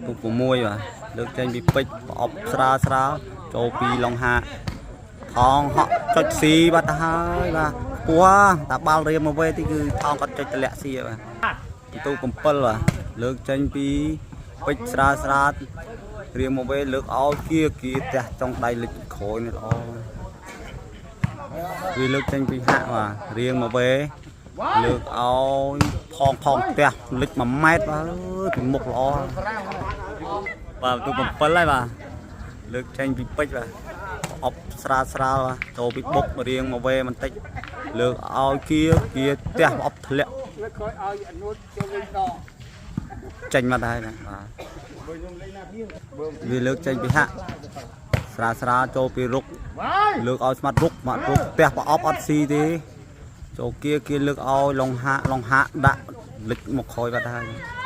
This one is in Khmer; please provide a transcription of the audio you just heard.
ទូ6បាទលើកចេញពីពេជ្រប្រអប់ស្រាលស្រាលចូលពីឡុងហាថងហក់ចុចស៊ីបាត់ទៅហើយបាទខ្ពស់តាបាល់រៀមមកវេទីគឺថងគាត់ចុចតម្លាក់ស៊ីបាទបន្ទូ7បាទលើកចេញពីពេជ្រស្រាលស្រាលរៀមមកវេលើកឲ្យគៀគៀផ្ទះចុងដៃលិចក្រោយនេះល្អវាលើកចេញពីហាក់បាទរៀងមកវេលើកឲ្យផងផងផ្ទះលិច1ម៉ែត្របាទអើយពីមុខល្អបាទបន្ទូ7ហើយបាទលើកចេញពីពេជ្របាទអប់ស្រាលស្រាលបាទចូលពីបុករៀងមកវេបន្តិចលើកឲ្យគៀគៀផ្ទះអប់ធ្លាក់ លើកក្រោយឲ្យអនុចូលវិញដក ចេញមកដែរបាទវាលើកចេញពីហាក់ស្រាលស្រាលចូលពីរុកលើកឲ្យស្មាត់រុកស្មាត់រុកផ្ទះប្រអប់អត់ស៊ីទេចូលគៀគៀលើកឲ្យឡុងហាក់ឡុងហាក់ដាក់លិចមកក្រោយបាត់ហើយ។